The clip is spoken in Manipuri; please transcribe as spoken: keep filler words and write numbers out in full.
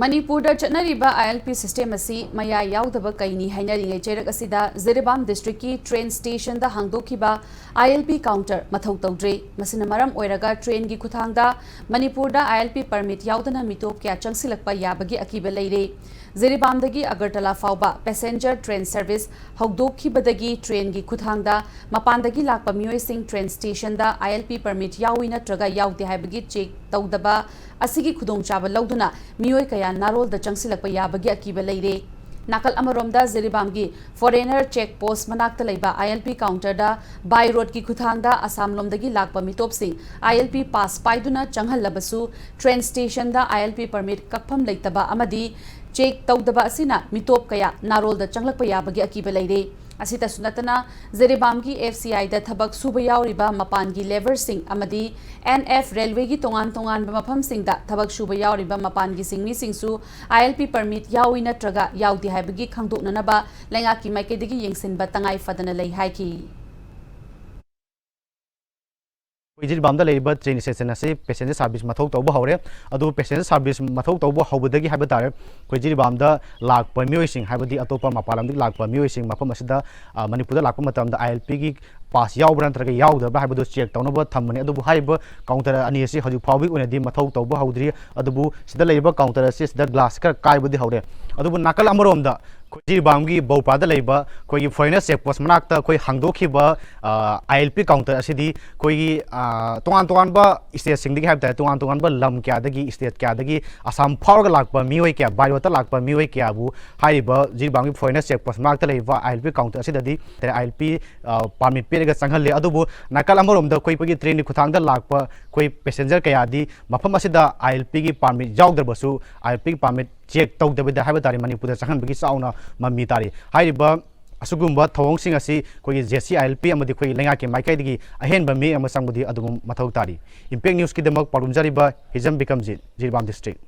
ꯃꯅꯤꯄꯨꯔꯗ ꯆꯠꯅꯔꯤꯕ ILP system ꯑꯁꯤ ꯃꯌꯥꯏ ꯌꯥꯎꯗꯕ ꯀꯩꯅꯤ ꯍꯥꯏꯅꯔꯤꯉꯩ ꯆꯩꯔꯛ ꯑꯁꯤꯗ ꯖꯤꯔꯤꯕꯥꯝ district ꯀꯤ train station ꯗ ꯍꯥꯡꯗꯣꯛꯈꯤꯕ ILP counter ꯃꯊꯧ ꯇꯧꯗ꯭ꯔꯦ꯫ ꯃꯁꯤꯅ ꯃꯔꯝ ꯑꯣꯏꯔꯒ train ꯒꯤ ꯈꯨꯊꯥꯡꯗ ꯃꯅꯤꯄꯨꯔꯗ ILP permit ꯌꯥꯎꯗꯅ ꯃꯤꯇꯣꯞ ꯀꯌꯥ ꯆꯪꯁꯤꯜꯂꯛꯄ ꯌꯥꯕꯒꯤ ꯑꯀꯤꯕ ꯂꯩꯔꯦ꯫ ꯖꯤꯔꯤꯕꯥꯝꯗꯒꯤ ꯑꯒꯔꯇꯂꯥ ꯐꯥꯎꯕ passenger train service ꯍꯧꯗꯣꯛꯈꯤꯕꯗꯒꯤ train ꯒꯤ ꯈꯨꯊꯥꯡꯗ ꯃꯄꯥꯟꯗꯒꯤ ꯂꯥꯛꯄ ꯃꯤꯑꯣꯏꯁꯤꯡ train station ꯗ ILP permit ꯌꯥꯎꯏ ꯅꯠꯇ꯭ꯔꯒ ꯌꯥꯎꯗꯦ ꯍꯥꯏꯕꯒꯤ check ꯇꯧꯗꯕ ꯑꯁꯤꯒꯤ ꯈꯨꯗꯣꯡꯆꯥꯕ ꯂꯧꯗꯨꯅ ꯃꯤꯑꯣꯏ ꯀꯌꯥ ꯅꯥꯔꯣꯜꯗ ꯆꯪꯁꯤꯜꯂꯛꯄ ꯌꯥꯕꯒꯤ ꯑꯀꯤꯕ ꯂꯩꯔꯦ꯫ ꯅꯥꯀꯜ ꯑꯃꯔꯣꯝꯗ ꯖꯤꯔꯤꯕꯥꯝꯒꯤ foreigner check post ꯃꯅꯥꯛꯇ ꯂꯩꯕ ILP counter the by road ꯀꯤ ꯈꯨꯊꯥꯡꯗ ꯑꯁꯥꯝ ꯂꯣꯝꯗꯒꯤ ꯂꯥꯛꯄ ꯃꯤꯇꯣꯞꯁꯤꯡ ILP pass ꯄꯥꯏꯗꯨꯅ ꯆꯪꯍꯜꯂꯕꯁꯨ train station ꯗ ILP permit ꯀꯛꯐꯝ ꯂꯩꯇꯕ ꯑꯃꯗꯤ check ꯇꯧꯗꯕ ꯑꯁꯤꯅ ꯃꯤꯇꯣꯞ ꯀꯌꯥ ꯅꯥꯔꯣꯜꯗ ꯆꯪꯂꯛꯄ ꯌꯥꯕꯒꯤ ꯑꯀꯤꯕ ꯂꯩꯔꯦ꯫ ꯑꯁꯤꯇꯁꯨ ꯅꯠꯇꯅ ꯖꯤꯔꯤꯕꯥꯝꯒꯤ FCI ꯗ ꯊꯕꯛ ꯁꯨꯕ ꯌꯥꯎꯔꯤꯕ ꯃꯄꯥꯟꯒꯤ labour ꯁꯤꯡ ꯑꯃꯗꯤ NF railway ꯒꯤ ꯇꯣꯉꯥꯟ ꯇꯣꯉꯥꯟꯕ ꯃꯐꯝꯁꯤꯡꯗ ꯊꯕꯛ ꯁꯨꯕ ꯌꯥꯎꯔꯤꯕ ꯃꯄꯥꯟꯒꯤ ꯁꯤꯟꯃꯤꯁꯤꯡꯁꯨ ILP permit ꯌꯥꯎꯏ ꯅꯠꯇ꯭ꯔꯒ ꯌꯥꯎꯗꯦ ꯍꯥꯏꯕꯒꯤ ꯈꯪꯗꯣꯛꯅꯅꯕ ꯂꯩꯉꯥꯛꯀꯤ ꯃꯥꯏꯀꯩꯗꯒꯤ ꯌꯦꯡꯁꯤꯟꯕ ꯇꯉꯥꯏ ꯐꯗꯅ ꯂꯩ ꯍꯥꯏꯈꯤ꯫ ꯑꯩꯈꯣꯏ ꯖꯤꯔꯤꯕꯥꯝꯗ ꯂꯩꯔꯤꯕ train station ꯑꯁꯤ passenger service ꯃꯊꯧ ꯇꯧꯕ ꯍꯧꯔꯦ꯫ ꯑꯗꯨ passenger service ꯃꯊꯧ ꯇꯧꯕ ꯍꯧꯕꯗꯒꯤ ꯍꯥꯏꯕ ꯇꯥꯔꯦ, ꯑꯩꯈꯣꯏ ꯖꯤꯔꯤꯕꯥꯝꯗ ꯂꯥꯛꯄ ꯃꯤꯑꯣꯏꯁꯤꯡ, ꯍꯥꯏꯕꯗꯤ ꯑꯇꯣꯞꯄ ꯃꯄꯥꯟ ꯂꯝꯗꯒꯤ ꯂꯥꯛꯄ ꯃꯤꯑꯣꯏꯁꯤꯡ ꯃꯐꯝ ꯑꯁꯤꯗ, ꯑ, ꯃꯅꯤꯄꯨꯔꯗ ꯂꯥꯛꯄ ꯃꯇꯝꯗ ILP ꯒꯤ pass ꯌꯥꯎꯕ꯭ꯔꯥ ꯅꯠꯇ꯭ꯔꯒ ꯌꯥꯎꯗꯕ꯭ꯔꯥ ꯍꯥꯏꯕꯗꯨ check ꯇꯧꯅꯕ ꯊꯝꯕꯅꯤ꯫ ꯑꯗꯨꯕꯨ ꯍꯥꯏꯔꯤꯕ counter ꯑꯅꯤ ꯑꯁꯤ ꯍꯧꯖꯤꯛ ꯐꯥꯎꯕꯒꯤ ꯑꯣꯏꯅꯗꯤ ꯃꯊꯧ ꯇꯧꯕ ꯍꯧꯗ꯭ꯔꯤ꯫ ꯑꯗꯨꯕꯨ ꯁꯤꯗ ꯂꯩꯔꯤꯕ counter ꯑꯁꯤ ꯁꯤꯗ glass ꯈꯔ ꯀꯥꯏꯕꯗꯤ ꯍꯧꯔꯦ꯫ ꯑꯗꯨꯕꯨ ꯅꯥꯀꯜ ꯑꯃꯔꯣꯝꯗ ꯑꯩꯈꯣꯏ ꯖꯤꯔꯤꯕꯥꯝꯒꯤ ꯕꯧꯄꯥꯗ ꯂꯩꯕ ꯑꯩꯈꯣꯏꯒꯤ foreigner check post ꯃꯅꯥꯛꯇ ꯑꯩꯈꯣꯏ ꯍꯥꯡꯗꯣꯛꯈꯤꯕ, ꯑ, ILP counter ꯑꯁꯤꯗꯤ ꯑꯩꯈꯣꯏꯒꯤ, ꯑ, ꯇꯣꯉꯥꯟ ꯇꯣꯉꯥꯟꯕ state ꯁꯤꯡꯗꯒꯤ ꯍꯥꯏꯕ ꯇꯥꯔꯦ, ꯇꯣꯉꯥꯟ ꯇꯣꯉꯥꯟꯕ ꯂꯝ ꯀꯌꯥꯗꯒꯤ, state ꯀꯌꯥꯗꯒꯤ ꯑꯁꯥꯝ ꯐꯥꯎꯔꯒ ꯂꯥꯛꯄ ꯃꯤꯑꯣꯏ ꯀꯌꯥ, by road ꯇ ꯂꯥꯛꯄ ꯃꯤꯑꯣꯏ ꯀꯌꯥꯕꯨ ꯍꯥꯏꯔꯤꯕ ꯖꯤꯔꯤꯕꯥꯝꯒꯤ foreigner check post ꯃꯅꯥꯛꯇ ꯂꯩꯕ ILP counter ꯑꯁꯤꯗꯗꯤ ILP, ꯑ, permit ꯄꯤꯔꯒ ꯆꯪꯍꯜꯂꯤ꯫ ꯑꯗꯨꯕꯨ ꯅꯥꯀꯜ ꯑꯃꯔꯣꯝꯗ ꯑꯩꯈꯣꯏ, ꯑꯩꯈꯣꯏꯒꯤ train ꯒꯤ ꯈꯨꯊꯥꯡꯗ ꯂꯥꯛꯄ ꯑꯩꯈꯣꯏ passenger ꯀꯌꯥꯗꯤ ꯃꯐꯝ ꯑꯁꯤꯗ ILP ꯒꯤ permit ꯌꯥꯎꯗ꯭ꯔꯕꯁꯨ ILP ꯒꯤ permit check ꯇꯧꯗꯕꯤꯗ ꯍꯥꯏꯕ ꯇꯥꯔꯦ, ꯃꯅꯤꯄꯨꯔꯗ ꯆꯪꯍꯟꯕꯒꯤ ꯆꯥꯎꯅ ꯃꯃꯤ ꯇꯥꯔꯤ꯫ ꯍꯥꯏꯔꯤꯕ ꯑꯁꯤꯒꯨꯝꯕ ꯊꯧꯑꯣꯡꯁꯤꯡ ꯑꯁꯤ ꯑꯩꯈꯣꯏꯒꯤ JCILP ꯑꯃꯗꯤ ꯑꯩꯈꯣꯏꯒꯤ ꯂꯩꯉꯥꯛꯀꯤ ꯃꯥꯏꯀꯩꯗꯒꯤ ꯑꯍꯦꯟꯕ ꯃꯤꯠꯌꯦꯡ ꯑꯃ ꯆꯪꯕꯗꯤ ꯑꯗꯨꯝ ꯃꯊꯧ ꯇꯥꯔꯤ꯫ Impact News ꯀꯤꯗꯃꯛ ꯄꯥꯎꯗꯝꯖꯔꯤꯕ ꯍꯤꯖꯝ ꯕꯤꯀꯝꯖꯤꯠ, ꯖꯤꯔꯤꯕꯥꯝ district꯫